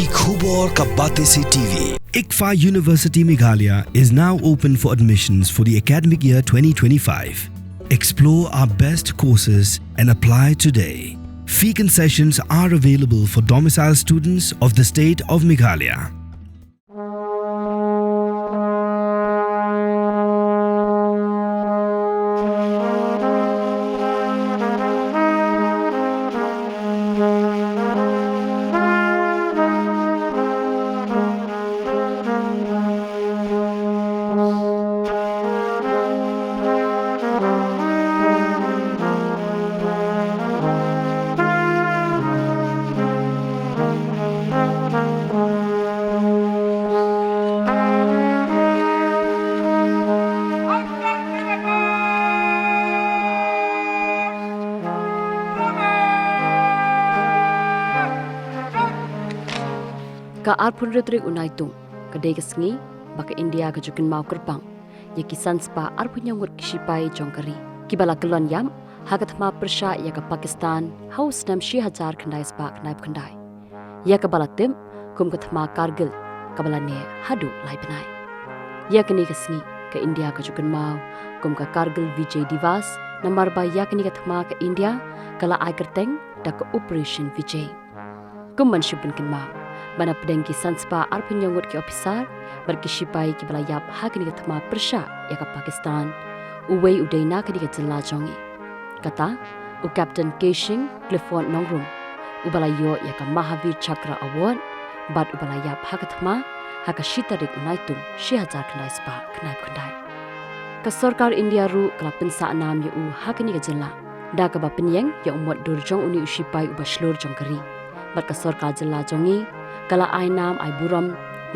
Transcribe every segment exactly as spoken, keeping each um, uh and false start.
Khubor ka Batesi T V. ICFAI University Meghalaya is now open for admissions for the academic year twenty twenty-five. Explore our best courses and apply today. Fee concessions are available for domicile students of the state of Meghalaya. Ka arphew hynriew tarik u Naitung, ka dei ka sngi ba ka India ka ju kynmaw kyrpang ïa ki san spah arphew hynñiew ngut ki shipai jong ka ri kiba la kyllon ïap ha ka thma pyrshah ïa ka Pakistan ha u snem shi hajar khyndai spah khyndai phew khyndai, ïa kaba la tip kum ka thma Kargil, kaba la neh haduh lai bnai. Ïa kane ka sngi ka India ka ju kynmaw kum ka Kargil Vijay Diwas, namar ba ïa kane ka thma ka India ka la ai kyrteng da ka Operation Vijay. Kum ban shu pynkynmaw ba na pdeng ki san spah arphew hynñiew ngut ki ophisar bad ki shipai kiba la ïap ha kane ka thma pyrshah ïa ka Pakistan, uwei u dei na kane ka jylla jong ngi. Kata u Captain Keishing Clifford Nongrum, uba la ïoh ïa ka Mahavir Chakra Award bad uba la ïap ha ka thma ha ka shi tarik u Naitung shi hajar khyndai spah khyndai phew khyndai. Ka sorkar India ruh ka la pynsah nam ïa u ha kane ka jylla da kaba pynïeng ïa u mot dur jong une u shipai uba shlur jong ka ri. Bad ka sorkar jylla jong ngi ka la ai nam ai burom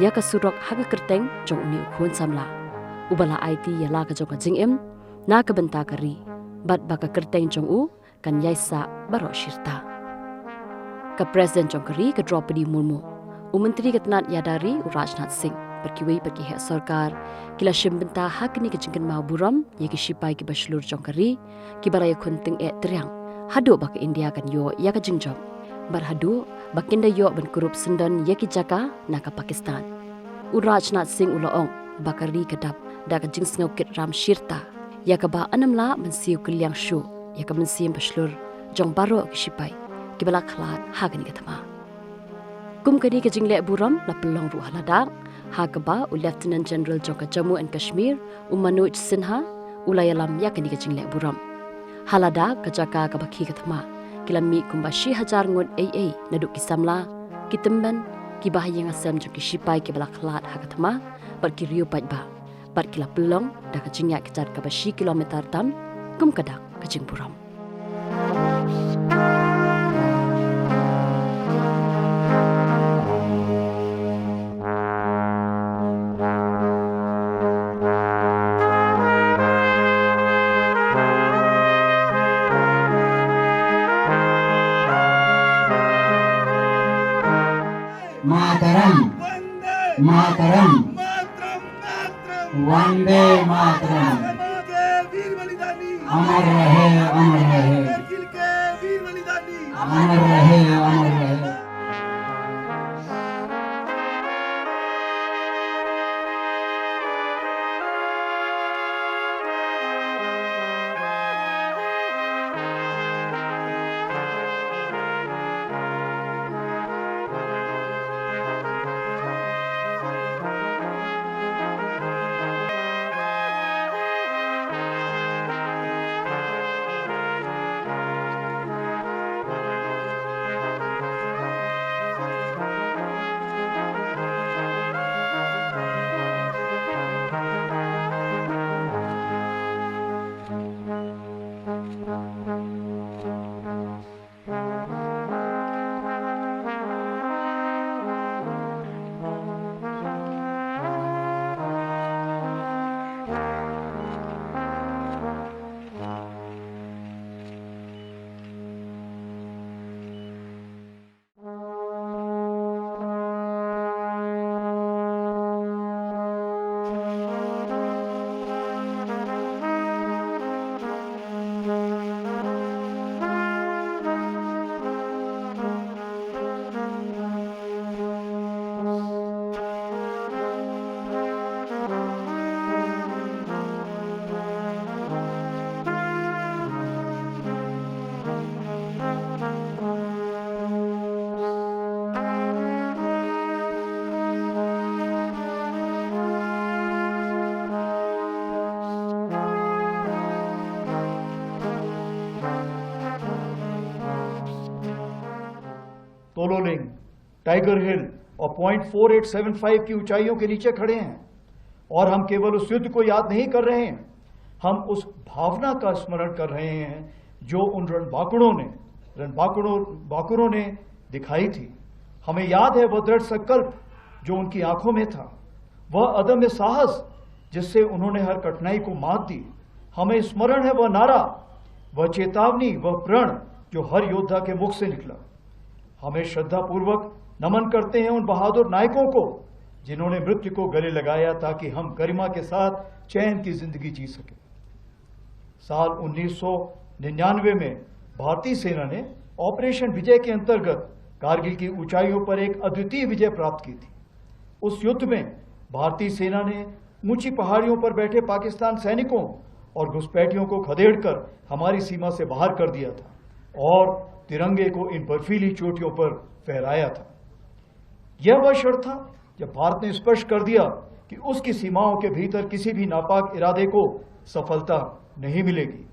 ïa ka surok ha ka kyrteng jong une u khun samla uba la aiti ïa la ka jong ka jingim na ka bynta ka ri, bad ba ka kyrteng jong u kan ïai sah baroh shi rta. Ka President jong ka ri ka Droupadi Murmu, u Myntri ka tnat ïada ri u Rajnath Singh bad kiwei pat ki heh sorkar ki la shim bynta ha kane ka jingkynmaw burom ïa ki shipai kiba shlur jong ka ri, kiba la ïakhun tyngeh tyrhiang haduh ba ka India kan ïoh ïa ka jingjop bad haduh ba kin da ïoh ban kurup syndon ïa ki jaka na ka Pakistan. U Rajnath Singh u la ong ba ka ri ka dap da ka jingsngew kit ram shi rta, ïa kaba ym lah ban siew kylliang shuh ïa ka mynsiem ba shlur jong baroh ki shipai kiba la khlad ha kane ka thma. Kum kane ka jingleh burom la pynlong ruh ha Ladakh, ha kaba u Lieutenant General jong ka Jammu and Kashmir, u Manoj Sinha, u la ïalam ïa kane ka jingleh burom. Ha Ladakh, ka jaka kaba khie ka thma, ki la mih kumba shi hajar ngut ei ei naduh ki samla, ki tymmen, kiba ha ïing ha sem jong ki shipai kiba la khlad ha ka thma bad ki riew paidbah, bad ki la pynlong da ka jingïaid kjat kaba shi kilometer tam kum ka dak ka jingburom. Mataram. Mataram. Vande Mataram. अमर रहे, अमर रहे। अमर रहे, अमर रहे। Tiger Hill और point four eight seven five की ऊंचाइयों के नीचे खड़े हैं। और हम केवल उस युद्ध को याद नहीं कर रहे हैं, हम उस भावना का स्मरण कर रहे हैं जो उन रणबांकुरों ने रणबांकुरों बांकुरों ने दिखाई थी। हमें याद है वह दृढ़ संकल्प जो उनकी आंखों में था, वह अदम्य साहस जिससे उन्होंने हर कठिनाई को मात दी। हमें स्मरण है वह नारा, वह चेतावनी, वह प्रण जो हर योद्धा के मुख से निकला। हमें श्रद्धापूर्वक नमन करते हैं उन बहादुर नायकों को जिन्होंने मृत्यु को गले लगाया ताकि हम गरिमा के साथ चैन की जिंदगी जी सकें। साल उन्नीस सौ निन्यानवे में भारतीय सेना ने ऑपरेशन विजय के अंतर्गत कारगिल की ऊंचाइयों पर एक अद्वितीय विजय प्राप्त की थी। उस युद्ध में भारतीय सेना ने ऊंची पहाड़ियों पर बैठे पाकिस्तान सैनिकों और घुसपैठियों को खदेड़कर हमारी सीमा से बाहर कर दिया था और तिरंगे को इन बर्फीली चोटियों पर फहराया था। यह वह क्षण था जब भारत ने स्पष्ट कर दिया कि उसकी सीमाओं के भीतर किसी भी नापाक इरादे को सफलता नहीं मिलेगी।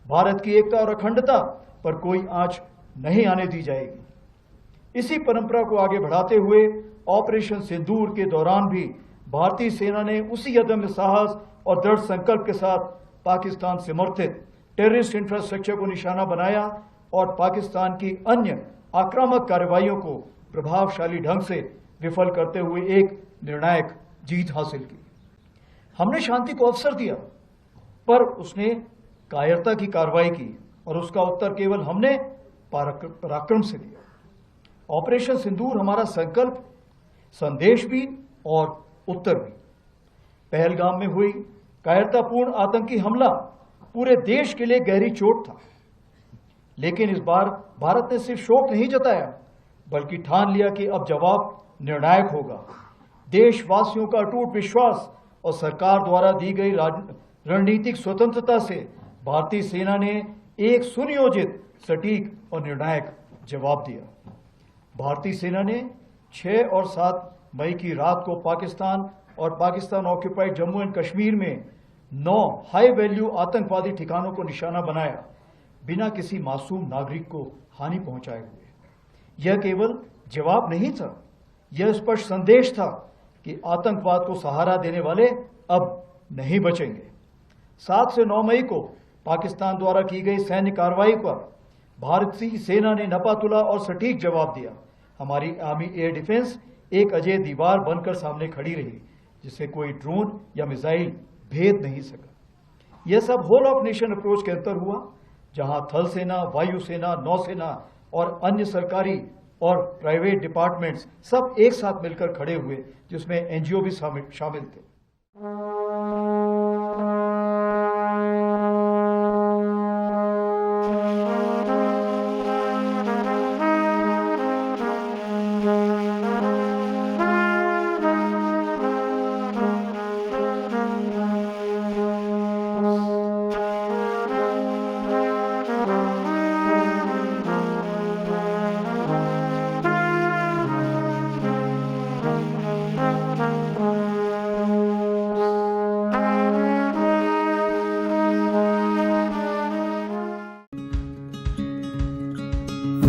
भारत की एकता और अखंडता पर कोई आंच नहीं आने दी जाएगी। इसी परंपरा को आगे बढ़ाते हुए ऑपरेशन सिंदूर के दौरान भी भारतीय सेना ने उसी अदम्य साहस और दृढ़ संकल्प के साथ पाकिस्तान समर्थित टेररिस्ट इंफ्रास्ट्रक्चर को निशाना बनाया और पाकिस्तान की अन्य आक्रामक कार्रवाइयों को प्रभावशाली ढंग से विफल करते हुए एक निर्णायक जीत हासिल की। हमने शांति को अवसर दिया, पर उसने कायरता की कार्रवाई की और उसका उत्तर केवल हमने पराक-, पराक्रम से दिया। ऑपरेशन सिंदूर हमारा संकल्प, संदेश भी और उत्तर भी। पहलगाम में हुई कायरतापूर्ण आतंकी हमला पूरे देश के लिए गहरी चोट था, लेकिन इस बार भारत ने सिर्फ शोक नहीं जताया, बल्कि ठान लिया कि अब जवाब निर्णायक होगा। देशवासियों का अटूट विश्वास और सरकार द्वारा दी गई राज-, रणनीतिक स्वतंत्रता से भारतीय सेना ने एक सुनियोजित, सटीक और निर्णायक जवाब दिया। भारतीय सेना ने छह और सात मई की रात को पाकिस्तान और पाकिस्तान ऑक्यूपाइड जम्मू एंड कश्मीर में नौ हाई वैल्यू आतंकवादी ठिकानों को निशाना बनाया, बिना किसी मासूम नागरिक को हानि पहुंचाए हुए। यह केवल जवाब नहीं था, यह स्पष्ट संदेश था कि आतंकवाद को सहारा देने वाले अब नहीं बचेंगे। सात से नौ मई को पाकिस्तान द्वारा की गई सैन्य कार्रवाई पर भारतीय सेना ने नपातुला और सटीक जवाब दिया। हमारी आर्मी एयर डिफेंस एक अजय दीवार बनकर सामने खड़ी रही, जिसे कोई ड्रोन या मिसाइल भेद नहीं सका। यह सब होल ऑफ नेशन अप्रोच के अंतर हुआ, जहां थल सेना, वायुसेना, नौसेना और अन्य सरकारी और प्राइवेट डिपार्टमेंट्स सब एक साथ मिलकर खड़े हुए, जिसमें एनजीओ भी शामिल शामिल थे।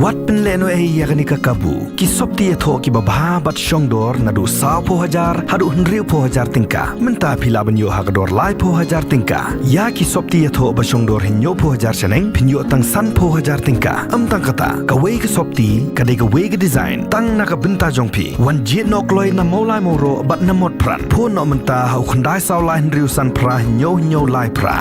Wat pynlehnohei ïa kane ka kabu, ki sopti ïathoh kiba bha bad shongdor naduh sawphew hajar haduh hynriewphew hajar tyngka. Mynta phi lah ban ïoh ha ka dor laiphew hajar tyngka. Ïa ki sopti ïathoh ba shongdor hynñiewphew hajar shaneng phin ïoh tang sanphew hajar tyngka. Ym tang kata, kawei ka sopti ka dei kawei ka design tang na ka bynta jong phi. Wan jied noh kloi na Mawlai Mawroh bad na Motphran. Phone noh mynta ha u khyndai saw lai hynriew san phra hynñiew hynñiew lai phra.